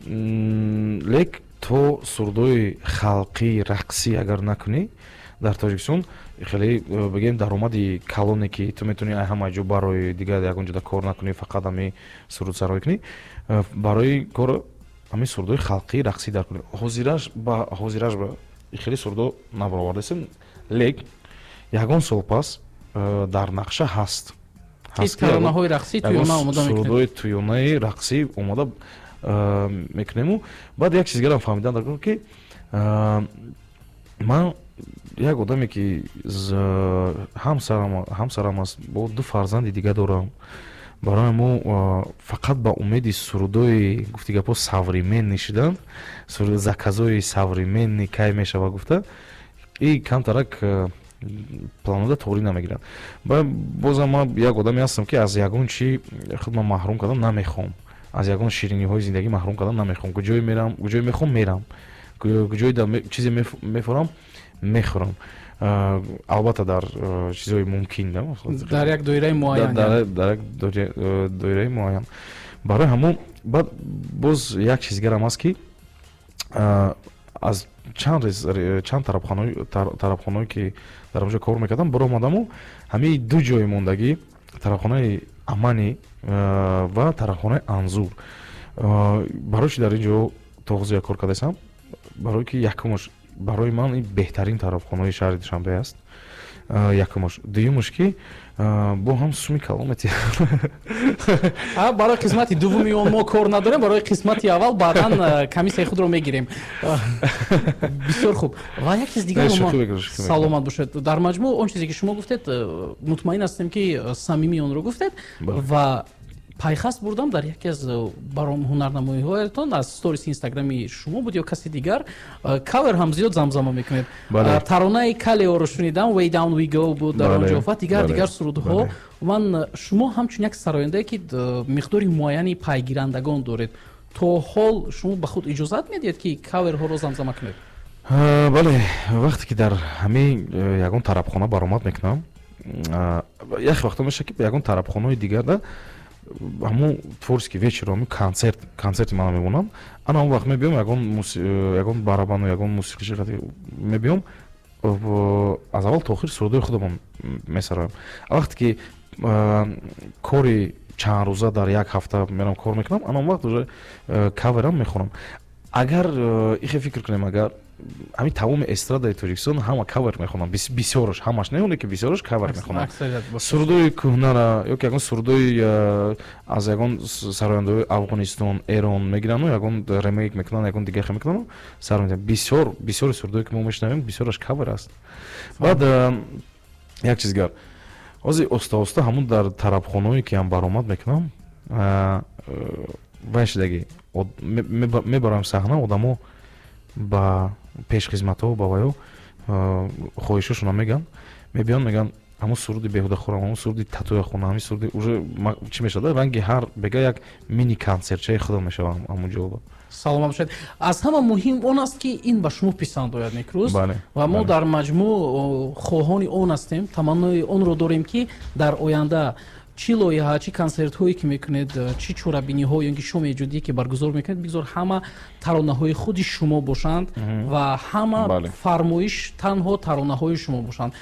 лек то сурудҳои халқӣ рақсӣ агар накунӣ, дар Тоҷикистон хеле бигем, даромади калоне, ки ту метавонӣ ай ҳама ҷо барои дигар ягон ҷода кор накунӣ, фақат ҳами сурудсароӣ кунӣ, барои кор ҳамин сурудҳои халқӣ рақсӣ дар кунӣ. Ҳозираш ба хеле сурудҳо набаровардаистем, лек ягон сол пас дар нақша ҳаст. Таронаҳои рақсӣ туёна омода мекунед? Сурудҳои туёнаи рақсӣ омода мекунему. Баъд як чиз дигарам фаҳмидам дар кор, ки ман як одаме, ки ҳамсарам аст, бо ду фарзанди дига дорам, барои мо фақат ба умеди сурудҳои, гуфти гапҳо, современный шудан, заказҳои современный кай мешава гуфта, и камтарак планода торӣ намегирад. Бозам ман як одаме ҳастам, ки аз ягон чи худман маҳрум кардан намехоҳам, аз ягон шириниҳои зиндагӣ маҳрум кардан намехоҳам. Куҷое мерам, куҷое мехоҳам, мерам, куҷое чизе мефурам, мехӯрам, албатта дар чизҳои мумкин. Дар як доираи муайян. Дар як доираи муайян. Барои ҳамон баъд боз як чиз дигарам аст, ки аз чанд тарабхонаҳое, ки дар онҷо кор мекардам, баромадаму ҳамаи ду ҷои мондагӣ, тарабхонаи Амани ва тарабхонаи Анзур. Барои чи дар ин ҷо то ҳозир кор кардаистам? Барое ки якумаш, барои ман ин беҳтарин тарабхонаи шаҳри Душанбе аст. Якумаш. Дуюмаш, ки бо ҳам суми калон метиҳад. Барои қисмати дуввуми он мо кор надорем, барои қисмати аввал баъдан комиссияи худро мегирем. Бисёр хуб. Ва як чиз дигар, саломат бошед. Дар маҷмӯъ он чизе, ки шумо гуфтед, мутмаин ҳастем, ки самимӣ онро гуфтед. Ва пайхаст бурдам дар яке аз ҳунарнамоиҳоятон, аз сториси Инстаграми шумо буд ё каси дигар, кавер ҳам зиёд замзама мекунед. Таронаи Калеоро шунидам, Way Down We Go буд дар он ҷо ва дигар сурудҳо. Ман, шумо ҳамчун як сарояндае, ки миқдори муайяни пайгирандагон доред, то ҳол шумо ба худ иҷозат медиҳед, ки каверҳоро замзама кунед? Бале, вақте ки дар ҳамин ягон тарабхона баромад мекунам, як вақто мешавад, ки ягон тарабхонаҳои дигарда ҳамун творческий вечер, ҳамун концерти мана мемонанд. Ана он вақт мебиём, ягон барабану ягон мусиқичи мебиём, аз аввал то охир сурудҳои худамон месароем. Вақте ки кори чандрӯза, дар як ҳафта мерам, кор мекунам, ана он вақт уже каверам мехонам. Агар ихе фикр кунем, агар ҳамин тамоми эстрадаи Тоҷикистон ҳама кавер мехонанд, бисёраш, ҳамаш не, оне ки бисёраш кавер мехонанд сурудои кӯҳнара ё ки ягон сурудои аз ягон сарояндаҳои Афғонистон, Эрон мегирану ягон ремейк мекунанд, ягон дигархе мекунану сар медиҳанд. Бисёр, бисёри сурудое, ки мо мешунавем, бисёраш кавер аст. Баъд як чиз дигар, ҳозир оста оста ҳамун дар тарабхонаое, ки ҳам баромад мекунам, вай шидаги, мебарам саҳна, одамо ба пешхизматҳо, ба ваё хоҳишошона меган, мебиён, меган: «Ҳамун суруди беҳуда хӯрам, ҳамун суруди татуя хонам». Ҳамин суруди уже чӣ мешавад, ранги ҳар бега як мини консертчаи худам мешавам ҳамун ҷо. Саломат бошед. Аз ҳама муҳим он аст, ки ин ба шумо писанд ояд, Некрӯз. Ва мо дар маҷмӯъ хоҳони он ҳастем, таманнои онро дорем, ки дар оянда чӣ лоиҳа, чӣ консертҳое, ки мекунед, чӣ чорабиниҳо ё ки шоми эҷодие, ки баргузор мекунед, бигзор ҳама таронаҳои худи шумо бошанд ва ҳама фармоиш танҳо таронаҳои шумо бошанд.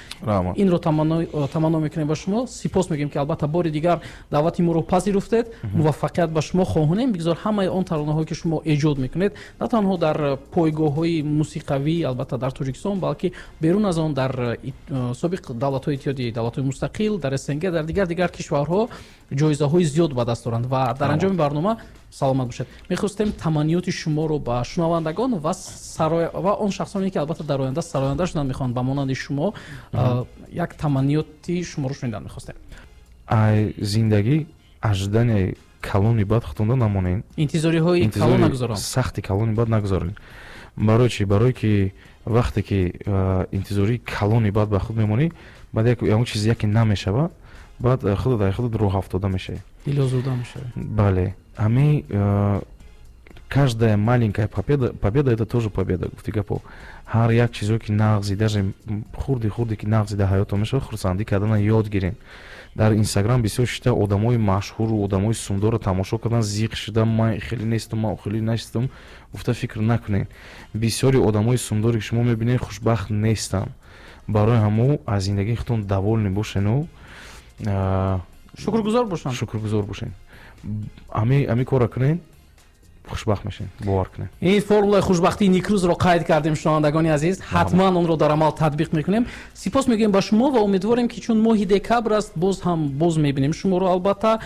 Инро таманно мекунем ба шумо. Сипос мегӯем, ки албатта бори дигар даъвати моро пазируфтед. Муваффақият ба шумо хоҳонем. Бигзор ҳамаи он таронаҳое, ки шумо эҷод мекунед, на танҳо дар пойгоҳҳои мусиқавӣ, албатта, дар Тоҷикистон, балки берун аз он, дар собиқ давлатҳои Иттиҳоди давлатҳои мустақил, дар СНГ, дар дигар кишварҳо ҷоизаҳои зиёд ба даст доранд. Ва дар анҷоми барнома, саломат бошед, мехостем таманниёти шуморо ба шунавандагон ва он шахсоне, ки албатта дар оянда сароянда шудан мехоҳанд ба монанди шумо, як таманниёти шуморо шунидан мехостем. Ай зиндагӣ ожидания калони бад худтонда намонед. Интизориҳои калон нагузоранд. Сахти калони бад нагузоред. Барои чӣ? Барое ки вақте ки интизории калони бад ба худ мемонӣ, баъд ягон чизе яке намешавад, баъд худат ай худат рӯҳ афтода мешавӣ. Дилозурда мешавӣ. Бале, ҳами каждая маленькая победа — это тоже победа, гуфти гапо. Ҳар як чизое, ки нағзи, даже хурди хурде, ки нағзи дар ҳаётон мешавад, хурсандӣ кардана ёд гирем. Дар Инстаграм бисёр шида одамои машҳуру одамои сумдорро тамошо кардан, зиқ шуда, ман хеле нестам, ман хеле нестам гуфта фикр накунед. Бисёри одамои сумдоре, ки шумо мебинед, хушбахт нестанд. Барои ҳамо аз зиндагии худтон довольный бошену шукргузор бошанд. Шукргузор бошед. Ҳами корро кунед, хушбахт мешавед, бовар кунед. Ин формулаи хушбахтии Никрӯзро қайд кардем, шунавандагони азиз, ҳатман онро дар амал татбиқ мекунем. Сипос мегӯем ба шумо ва умедворем, ки чун моҳи декабр аст, боз ҳам боз мебинем шуморо, албатта,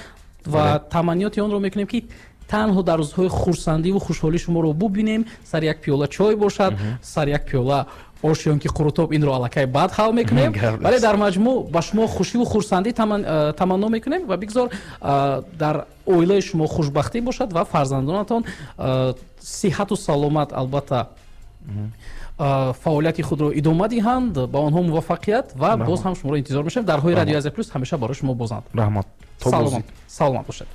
ва таманниёти онро мекунем, ки танҳо дар рӯзҳои хурсандиву хушҳолӣ шуморо бубинем, сари як пиёла чой бошад, сари як пиёла ош ё ки қурутоб. Инро аллакай баъд ҳал мекунем. Вале дар маҷмӯъ ба шумо хушиву хурсандӣ таманно мекунем ва бигзор дар оилаи шумо хушбахтӣ бошад ва фарзандонатон сиҳату саломат, албатта, фаъолияти худро идома диҳанд. Ба онҳо муваффақият ва боз ҳам шуморо интизор мешавем. Дарҳои Радиои Азия Плюс ҳамеша барои шумо бозанд. Раҳмат. Саломат бошед.